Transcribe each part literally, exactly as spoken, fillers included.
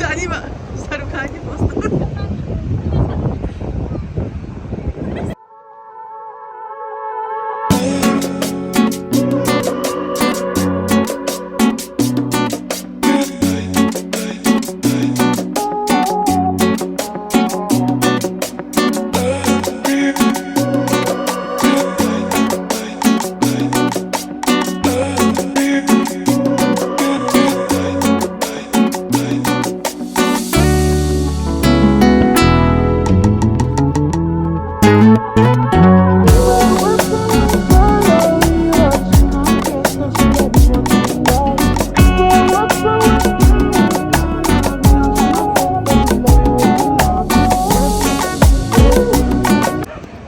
ꯑꯅꯤꯃꯛ ꯁꯔꯨꯛ ꯈꯥꯟꯒꯤ ꯄꯣꯁꯇꯔ꯫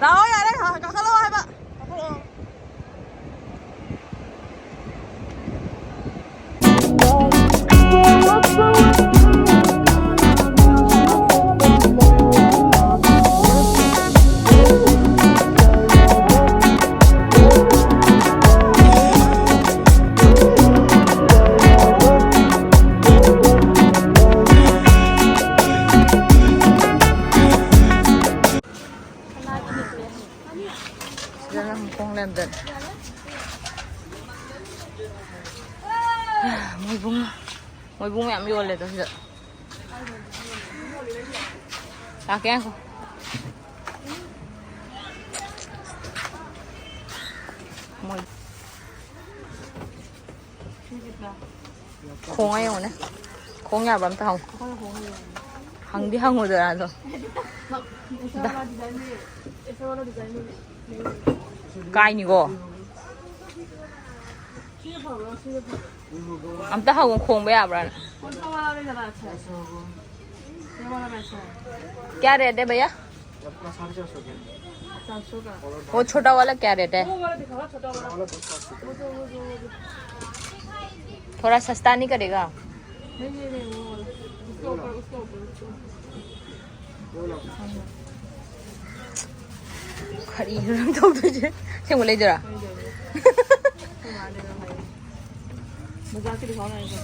ꯂꯥꯛꯑꯣ ꯌꯥꯔꯦ, ꯀꯥꯈꯠꯂꯛꯑꯣ ꯍꯥꯏꯕ꯫ ꯀꯥꯈꯠꯂꯛꯑꯣ꯫ ꯁꯤꯗꯅ ꯑꯃꯨꯛ ꯈꯣꯡ ꯂꯩꯔꯝꯗꯅ꯫ ꯃꯣꯏꯕꯨꯡ, ꯃꯣꯏꯕꯨꯡ ꯃꯌꯥꯝ ꯌꯣꯜꯂꯦꯗꯣ ꯁꯤꯗ꯫ ꯂꯥꯛꯀꯦ ꯉꯥꯏꯈꯣ꯫ ꯃꯣꯏ ꯈꯣꯡꯉ ꯌꯦꯡꯉꯨꯅꯦ꯫ ꯈꯣꯡ ꯌꯥꯕ꯭ꯔꯥ ꯑꯝꯇ ꯍꯪꯉꯨ꯫ ꯍꯪꯗꯤ ꯍꯪꯉꯨꯗꯅ ꯑꯗꯣ꯫ ꯀꯥꯏꯅꯤꯀꯣ꯫ ꯑꯝꯇ ꯍꯪꯉꯨ, ꯈꯣꯡꯕ ꯌꯥꯕ꯭ꯔꯥꯅ꯫ क्या रेट है भैया? वो छोटा वाला क्या रेट है? थोड़ा सस्ता नहीं करेगा? ꯀꯔꯤꯅꯣ ꯅꯪ ꯇꯧꯗꯣꯏꯁꯦ? ꯑꯁꯦꯡꯕ ꯂꯩꯗꯣꯏꯔꯥ? ꯕꯖꯥꯔ ꯀꯗꯤ ꯐꯥꯎꯅ ꯑꯩꯁꯦ꯫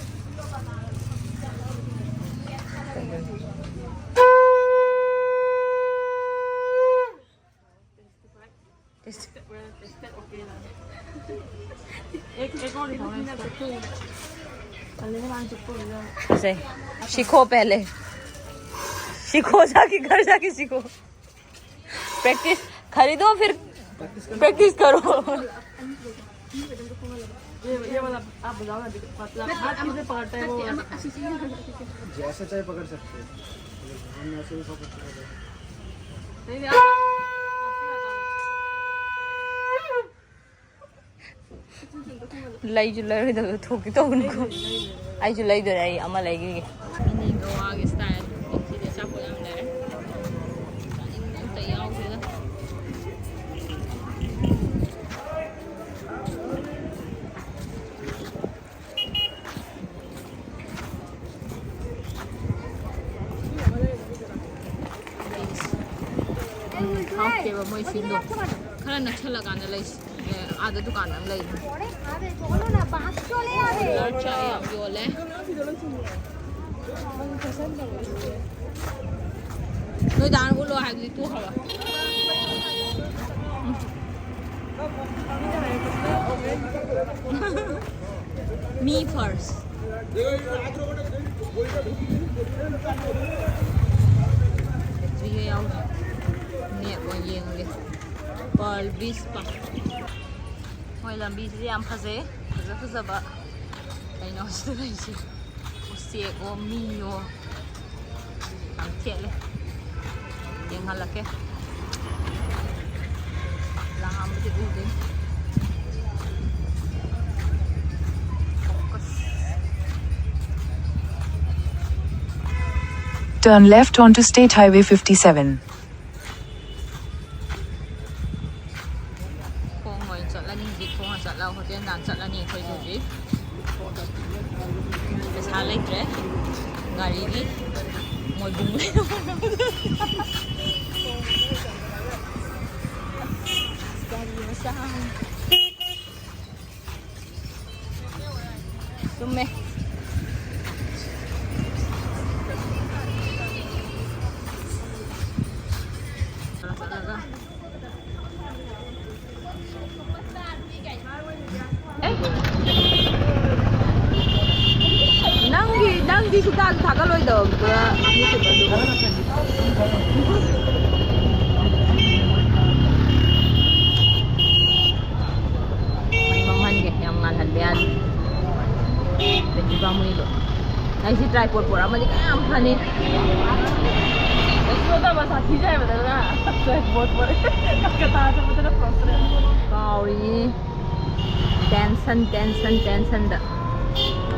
ऐसे सीखो पहले, सीखो, जाके घर जाके सीखो। प्रैक्टिस खरीदो, फिर प्रैक्टिस करो। ये ये वाला आप बजाओ ना, मतलब हाथ किससे पकड़ता है वो वाला। जैसे चाहे पकड़ सकते हैं। हम ऐसे भी पकड़ सकते हैं। नहीं, नहीं, आप, आप, आप, आप, ꯂꯩꯁꯨ ꯂꯩꯔꯣꯏꯗꯕꯗ ꯊꯣꯛꯀꯦ ꯇꯧꯕꯅꯤꯀꯣ꯫ ꯑꯩꯁꯨ ꯂꯩꯗꯣꯏꯅꯦ, ꯑꯩ ꯑꯃ ꯂꯩꯈꯤꯒꯦ꯫ ꯃꯤꯅꯤ ꯒꯣꯋꯥꯒꯤ ꯁ꯭ꯇꯥꯏꯜ꯫ ꯁꯤꯗꯤ ꯑꯆꯥꯄꯣꯠ ꯌꯥꯝ ꯂꯩꯔꯦ꯫ ꯆꯥꯅꯤꯡꯕ ꯑꯝꯇ ꯌꯥꯎꯗꯦꯗ꯫ ꯎꯝ, ꯍꯥꯎꯇꯦꯕ ꯃꯣꯏ ꯁꯤꯡꯗꯣ꯫ ꯈꯔ ꯅꯛꯁꯜꯂꯀꯥꯟꯗ ꯂꯩꯁꯤ꯫ ꯑꯦ, ꯑꯥꯗ ꯗꯨꯀꯥꯟ ꯑꯃ ꯂꯩ꯫ ꯂꯔ ꯆꯥ ꯌꯥꯝ ꯌꯣꯜꯂꯦ꯫ ꯅꯣꯏ ꯗꯥꯅ ꯎꯠꯂꯣ ꯍꯥꯏꯕꯗꯤ ꯇꯣꯛꯈ꯭ꯔꯕ? ꯃꯤ ꯐꯥꯔꯁ꯫ ꯕꯦꯇ꯭ꯔꯤꯒ ꯌꯥꯎꯗ꯭ꯔꯦ꯫ ꯃꯦꯞ ꯑꯣꯏꯅ ꯌꯦꯡꯉꯒꯦ꯫ ꯄꯔꯜ ꯕꯤꯁ ꯄꯥ꯫ ꯃꯣꯏ ꯂꯝꯕꯤꯁꯤꯗꯤ ꯌꯥꯝ ꯐꯖꯩ꯫ ꯐꯖ ꯐꯖꯕ ꯀꯩꯅꯣꯁꯤꯗ ꯂꯩꯁꯦ꯫ ꯎꯆꯦꯛꯑꯣ, ꯃꯤꯑꯣ꯫ ꯌꯥꯝ ꯊꯦꯠꯂꯦ꯫ ꯌꯦꯡꯍꯜꯂꯛꯀꯦ꯫ ꯂꯥꯝꯕꯗꯤ ꯎꯗꯦ꯫ Focus꯫ Turn left onto State Highway fifty-seven. ꯈꯣꯡ ꯑꯣꯏꯅ ꯆꯠꯂꯅꯤ ꯍꯧꯖꯤꯛ꯫ ꯈꯣꯡꯅ ꯆꯠꯂꯒ ꯍꯣꯇꯦꯜ ꯗꯥꯟ ꯆꯠꯂꯅꯤ ꯑꯩꯈꯣꯏꯁꯨ ꯍꯧꯖꯤꯛ꯫ ꯄꯩꯁꯥ ꯂꯩꯇ꯭ꯔꯦ꯫ ꯒꯥꯔꯤꯒꯤ ꯃꯣꯏꯕꯨꯡ ꯂꯩꯔꯝꯃꯦ꯫ ꯒꯥꯔꯤ ꯃꯆꯥ ꯑꯃ꯫ ꯆꯨꯝꯃꯦ꯫ ꯆꯠꯂꯒ ꯑꯦ, ꯊꯥꯒꯠꯂꯣꯏꯗꯕꯗꯨꯗ YouTube ꯑꯗꯨ꯫ ꯃꯩ ꯃꯝꯍꯟꯒꯦ, ꯌꯥꯝ ꯉꯥꯜꯍꯟꯕ ꯌꯥꯗꯦ꯫ ꯕꯦꯇ꯭ꯔꯤ ꯄꯥꯝꯃꯨꯏꯕ꯫ ꯑꯩꯁꯤ tripod ꯄꯣꯔꯛꯑꯝꯃꯗꯤ ꯀꯌꯥꯝ ꯐꯅꯤ꯫ ꯌꯥꯁꯣꯗꯥ ꯃꯁꯥ ꯊꯤꯖꯩꯕꯗꯅ tripod ꯄꯣꯔꯛꯑꯦ꯫ ꯀꯜꯀꯇꯥ ꯆꯠꯄꯗꯅ ꯄꯨꯔꯛꯇ꯭ꯔꯦ꯫ ꯀꯥꯎꯔꯤꯅꯤ꯫ Tension, tension, tensionꯗ꯫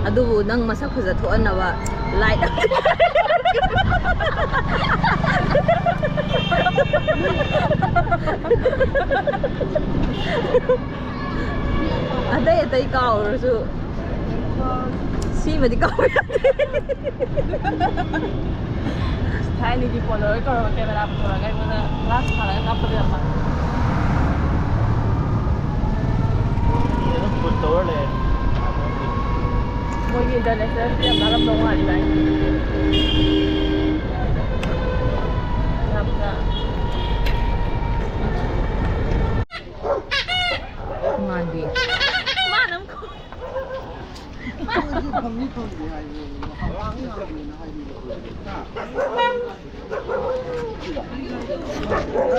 ꯑꯗꯨꯕꯨ ꯅꯪ ꯃꯁꯛ ꯐꯖ ꯊꯣꯛꯍꯟꯅꯕ light꯫ ꯑꯇꯩ ꯑꯇꯩ ꯀꯥꯎꯔꯁꯨ ꯁꯤꯃꯗꯤ ꯀꯥꯎꯕ ꯌꯥꯗꯦ꯫ ꯊꯥꯏꯅꯒꯤ Polaroid ꯇꯧꯔꯒ camera ꯄꯨꯊꯣꯔꯒ ꯑꯩꯉꯣꯟꯗ glass ꯊꯥꯔꯒ ꯀꯥꯞꯄꯗꯣ ꯌꯥꯝ ꯄꯥꯝꯃꯦ꯫ ꯃꯣꯏꯒꯤ international film ꯌꯥꯝ ꯅꯥꯜꯂꯝꯗꯧ ꯃꯥꯜꯂꯤ ꯚꯥꯏ꯫ ꯌꯥꯝꯅ ꯉꯥꯟꯕꯤ꯫ ꯃꯥꯅ ꯑꯃꯨꯛ ꯐꯪꯅꯤ ꯐꯪꯗꯦ ꯍꯥꯏꯕ꯫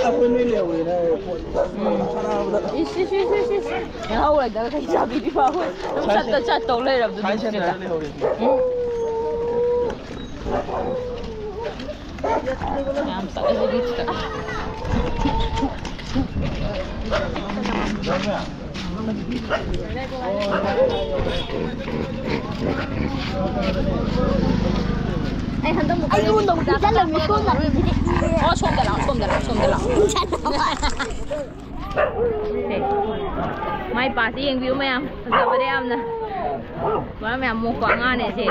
ꯑꯩꯈꯣꯏ ꯅꯣꯏ ꯂꯩꯍꯧꯔꯦꯅ ꯄꯣꯠ ꯁꯥꯟꯅꯕꯗ꯫ ꯏꯁ, ꯏꯁ, ꯏꯁ, ꯏꯁ, ꯏꯁ꯫ ꯌꯥꯍꯧꯔꯣꯏꯗꯕ ꯀꯩ ꯆꯥꯕꯤꯔꯤꯕ ꯑꯩꯈꯣꯏ? ꯑꯗꯨꯝ ꯆꯠꯇ ꯆꯠꯇꯧ ꯂꯩꯔꯕꯗꯨ ꯁꯥꯏꯟꯁ ꯅꯨꯃꯤꯠꯁꯤꯗ꯫ ꯁꯦꯟꯇꯔꯗ ꯂꯩꯍꯧꯔꯦ꯫ ꯎꯝ꯫ ꯌꯥꯝ ꯇꯛꯑꯦ ꯍꯧꯖꯤꯛꯇ꯫ ꯑꯩ ꯍꯟꯗꯛ ꯃꯨꯛ ꯑꯩ ꯂꯨꯅ ꯑꯃꯨꯛ ꯄꯤꯖꯜꯂꯝꯃꯦ, ꯁꯣꯝ ꯅꯥꯀꯟꯁꯤꯗꯤ꯫ ꯑꯣ, ꯁꯣꯝꯗ ꯂꯥꯛꯑꯣ, ꯁꯣꯝꯗ ꯂꯥꯛꯑꯣ, ꯁꯣꯝꯗ ꯂꯥꯛꯑꯣ꯫ ꯁꯦ꯫ ꯃꯥꯏ ꯄꯥꯁꯤ ꯌꯦꯡꯕꯤꯌꯨ ꯃꯌꯥꯝ, ꯐꯖꯕꯅꯦ ꯌꯥꯝꯅ꯫ ꯃꯔꯝ ꯌꯥꯝ ꯃꯣꯛꯄ ꯑꯉꯥꯡꯅꯦ ꯁꯦ꯫